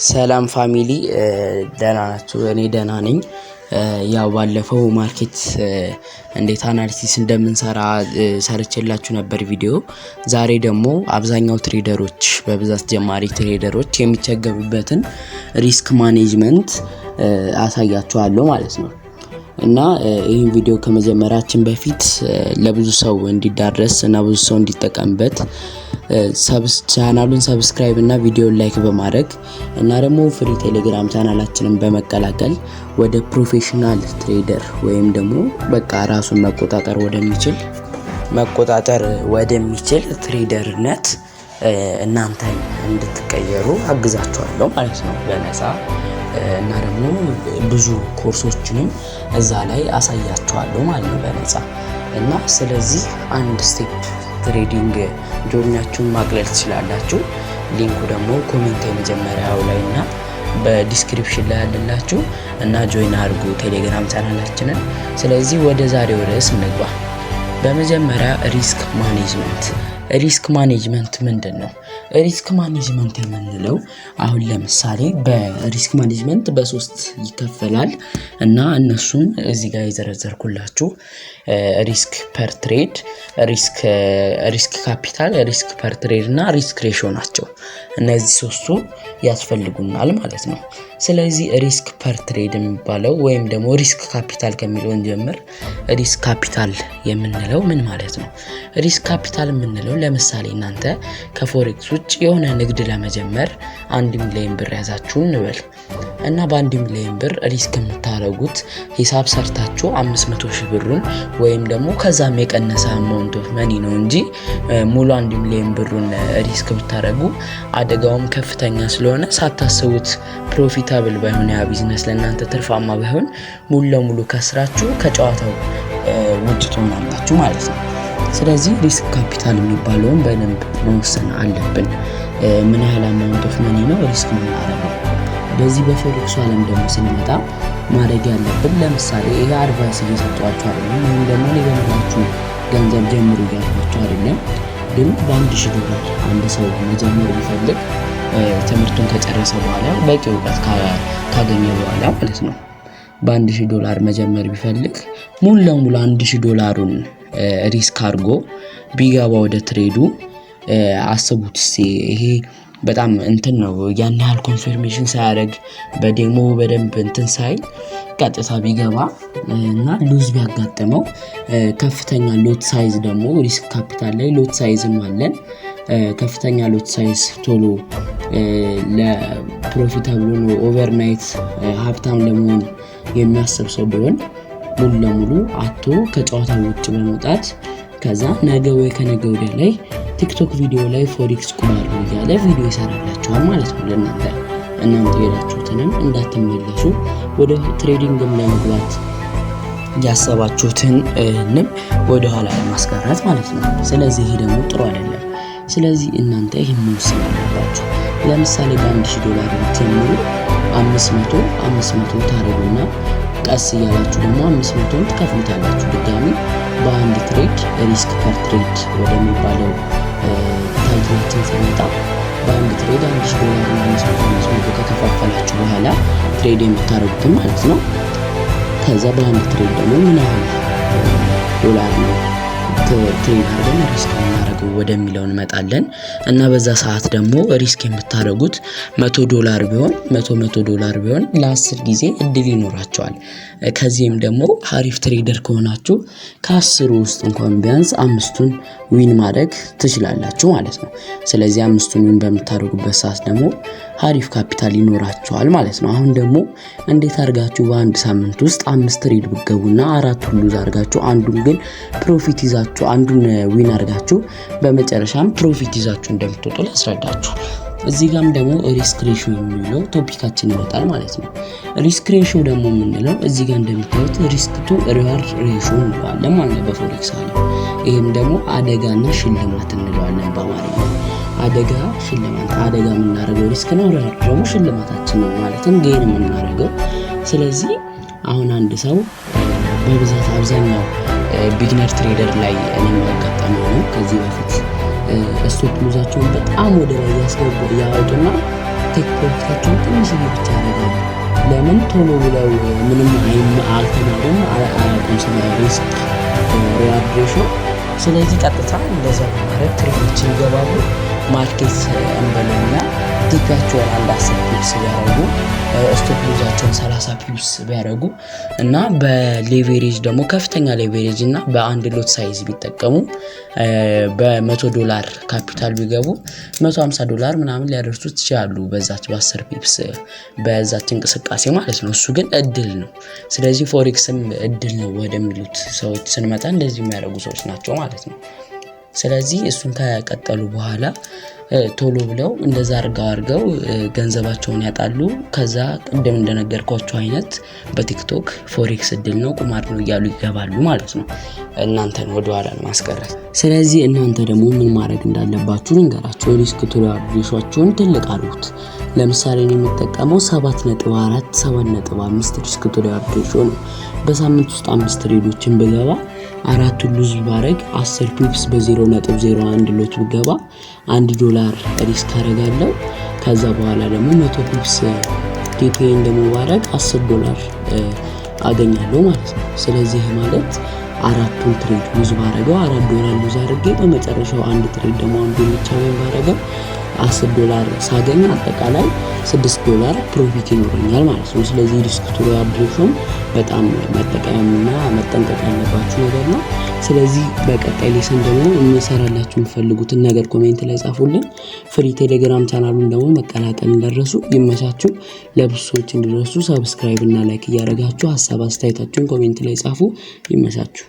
ሰላም family፣ ደህና ናችሁ? እኔ ደህና ነኝ። ያው ባለፈው market እንዴት analysis እንደምንሰራ ሰርቼላችሁ ነበር ቪዲዮ። ዛሬ ደግሞ አብዛኛው trader ኦች፣ በብዛት ጀማሪ trader ኦች የሚቸገሩበትን risk management አሳያችኋለሁ ማለት ነው። እና ይህን ቪዲዮ ከመጀመራችን በፊት ለብዙ ሰው እንዲዳረስ እና ብዙ ሰው እንዲጠቀምበት ቻናሉን subscribe እና ቪዲዮን like በማድረግ እና ደግሞ free ቴሌግራም ቻናላችንን በመቀላቀል ወደ professional trader ወይም ደግሞ በቃ ራሱን መቆጣጠር ወደሚችል trader ነት እናንተን እንድትቀየሩ አግዛችኋለሁ ማለት ነው በነፃ። እና ደግሞ ብዙ ኮርሶችንም እዛ ላይ አሳያችኋለሁ ማለት ነው በነፃ። እና ስለዚህ አንድ step trading journey ያችሁን ማቅለል ትችላላችሁ። Link ኡ ደግሞ comment የመጀመሪያው ላይ እና በ description ላይ ያለላችሁ እና join አድርጉ ቴሌግራም ቻናላችንን። ስለዚህ ወደ ዛሬው ርዕስ እንግባ። በመጀመሪያ risk management። Risk management ምንድን ነው? Risk management የምንለው አሁን ለምሳሌ በ risk management በሶስት ይከፈላል እና እነሱም እዚህ ጋር የዘረዘርኩላችሁ risk per trade፣ risk capital፣ risk per trade እና risk ratio ናቸው። እነዚህ ሶስቱ ያስፈልጉናል ማለት ነው። ስለዚህ risk per trade የሚባለው ወይም ደግሞ risk capital ከሚለው እንጀምር። Risk capital የምንለው ምን ማለት ነው? Risk capital የምንለው ለምሳሌ እናንተ ከ forex ውጭ የሆነ ንግድ ለመጀመር 1 ሚሊዮን ብር ያዛችሁ እንበል እና በ1 ሚሊዮን ብር risk የምታደርጉት ሂሳብ ሰርታችሁ 500 ሺህ ብሩን ወይም ደግሞ ከዛም የቀነሰ amount of money ነው እንጂ ሙሉ 1 ሚሊዮን ብሩን risk ብታደርጉ አደጋውም ከፍተኛ ስለሆነ ሳታስቡት profitable ባይሆን፣ ያ ቢዝነስ ለእናንተ ትርፋማ ባይሆን፣ ሙሉ ለሙሉ ከስራችሁ ከጨዋታው ውጭ ትሆናላችሁ ማለት ነው። ስለዚህ risk capital የሚባለውን በደንብ መወሰን አለብን። ምን ያህል amount of money ነው risk የምናደርገው? በዚህ በ forex ኡ ዓለም ደግሞ ስንመጣ ማድረግ ያለብን፣ ለምሳሌ ይሄ advice እየሰጧችሁ አይደለም፣ ወይም ደግሞ እኔ በምላችሁ ገንዘብ ጀምሩ እያልኳችሁ አይደለም። ግን በ1,000 ዶላር አንድ ሰው መጀመር ቢፈልግ፣ ትምህርቱን ከጨረሰ በኋላ፣ በቂ እውቀት ካገኘ በኋላ ማለት ነው፣ በ1,000 ዶላር መጀመር ቢፈልግ፣ ሙሉ ለሙሉ 1,000 ዶላሩን risk አድርጎ ቢገባ ወደ trade ኡ፣ አስቡት እስኪ፣ ይሄ በጣም እንትን ነው። ያን ያህል confirmation ሳያደርግ፣ በ demo በደንብ እንትን ሳይል ቀጥታ ቢገባ እና lose ቢያጋጥመው፣ ከፍተኛ lot size ደግሞ risk capital ላይ lot size ም አለን። ከፍተኛ lot size ቶሎ ለ profitable ሆኖ overnight ሀብታም ለመሆን የሚያስብ ሰው ቢሆን፣ ሙሉ ለሙሉ አጥቶ ከጨዋታው ውጭ በመውጣት ከዛ ነገ ወይ ከነገ ወዲያ ላይ ቲክቶክ ቪዲዮ ላይ forex ቁማር ነው እያለ ቪዲዮ ይሰራላችኋል ማለት ነው ለእናንተ። እናንተ ሄዳችሁትንም እንዳትመለሱ፣ ወደ trading ም ለመግባት ያሰባችሁትንም ወደኋላ ለማስቀረት ማለት ነው። ስለዚህ ይሄ ደግሞ ጥሩ አይደለም። ስለዚህ እናንተ ይህን መወሰን አለባችሁ። ለምሳሌ በ1,000 ዶላር ብትጀምሩ 500 500 ታደርጉና ቀስ እያላችሁ ደግሞ 500ን ትከፍሉታላችሁ ድጋሚ። በአንድ trade risk per trade ወደሚባለው title ኣችን ስንመጣ፣ በአንድ trade 1,000 ዶላር 500 500 ከከፋፈላችሁ በኋላ trade የምታደርጉትን ማለት ነው። ከዛ በአንድ trade ደግሞ ምን ያህል ዶላር ነው trade አድርገን risk የምናደርገው ወደሚለው እንመጣለን። እና በዛ ሰዓት ደግሞ risk የምታደርጉት 100 ዶላር ቢሆን፣ 100 100 ዶላር ቢሆን ለ10 ጊዜ እድል ይኖራቸዋል። ከዚህም ደግሞ ሀሪፍ trader ከሆናችሁ ከ10ሩ ውስጥ እንኳን ቢያንስ አምስቱን win ማድረግ ትችላላችሁ ማለት ነው። ስለዚህ አምስቱን win በምታደርጉበት ሰዓት ደግሞ ሀሪፍ ካፒታል ይኖራችኋል ማለት ነው። አሁን ደግሞ እንዴት አድርጋችሁ በአንድ ሳምንት ውስጥ አምስት trade ብትገቡና አራቱን lose አድርጋችሁ አንዱን ግን profit ይዛችሁ፣ አንዱን win አድርጋችሁ በመጨረሻም profit ይዛችሁ እንደምትወጡ ላስረዳችሁ። እዚህ ጋም ደግሞ risk ratio የሚለው topic ኣችን ይመጣል ማለት ነው። Risk ratio ደግሞ የምንለው እዚህ ጋር እንደምታዩት risk to reward ratio እንለዋለን ማለት ነው በ forex ዓለም። ይህም ደግሞ አደጋና ሽልማት እንለዋለን በአማርኛ። አደጋ ሽልማት፣ አደጋ የምናደርገው risk ነው፣ reward ደግሞ ሽልማታችን ነው፣ ማለትም gain የምናደርገው። ስለዚህ አሁን አንድ ሰው በብዛት አብዛኛው beginner trader ላይ እኔም ያጋጠመው ነው ከዚህ በፊት፣ stop loss ኣቸውን በጣም ወደ ላይ ያስገቡ ያወጡና Take profit ኣቸውን ትንሽዬ ብቻ ያደርጋሉ። ለምን? ቶሎ ብለው ምንም አልተማሩም፣ አያውቁም ስለ risk reward ratio። ስለዚህ ቀጥታ እንደዛ በማድረግ trade ኦችን ይገባሉ። Market እንበለውና TP ያቸውን አንድ 10 pips ቢያደርጉ፣ stop loss ኣቸውን 30 pips ቢያደርጉ እና በ leverage ደግሞ ከፍተኛ leverage እና በአንድ lot size ቢጠቀሙ፣ በ100 ዶላር ካፒታል ቢገቡ 150 ዶላር ምናምን ሊያደርሱት ይችላሉ። በዛች በ10 pips በዛች እንቅስቃሴ ማለት ነው። እሱ ግን እድል ነው። ስለዚህ forex ም እድል ነው ወደሚሉት ሰዎች ስንመጣ እንደዚህ የሚያደርጉ ሰዎች ናቸው ማለት ነው። ስለዚህ እሱን ከቀጠሉ በኋላ ቶሎ ብለው እንደዛ አድርገው አድርገው ገንዘባቸውን ያጣሉ። ከዛ ቅድም እንደነገርኳቸው አይነት በ TikTok forex እድል ነው፣ ቁማር ነው እያሉ ይገባሉ ማለት ነው፣ እናንተን ወደኋላ ለማስቀረት። ስለዚህ እናንተ ደግሞ ምን ማድረግ እንዳለባችሁ ልንገራችሁ። Risk to reward ratio ኣችሁን ትልቅ አድርጉት። ለምሳሌ እኔ የምጠቀመው 7.4፣ 7.5 risk to reward ratio ነው። በሳምንት ውስጥ አምስት trade ኦችን ብገባ፣ አራቱን lose ባረግ፣ 10 pips በ0.01 lot ብገባ 1 ዶላር risk አደርጋለሁ። ከዛ በኋላ ደግሞ 100 pips TP ን ደግሞ ባረግ 10 ዶላር አገኛለሁ ማለት ነው። ስለዚህ ማለት አራቱን trade lose ባረገው 4 ዶላር lose አድርጌ በመጨረሻው አንድ trade ደግሞ አንዱን ብቻ win ባረገው 10 ዶላር ሳገኝ አጠቃላይ 6 ዶላር profit ይኖረኛል ማለት ነው። ስለዚህ risk to reward ratio ም በጣም መጠቀምና መጠንቀቅ ያለባችሁ ነገር ነው። ስለዚህ በቀጣይ lesson ደግሞ እንሰራላችሁ የምትፈልጉትን ነገር comment ላይ ጻፉልን። Free Telegram channel ኡን ደግሞ መቀላቀል እንዳትረሱ። ይመቻችሁ። ለብዙ ሰዎች እንዲደርሱ subscribe እና like እያደረጋችሁ ሀሳብ አስተያየታችሁን comment ላይ ጻፉ። ይመቻችሁ።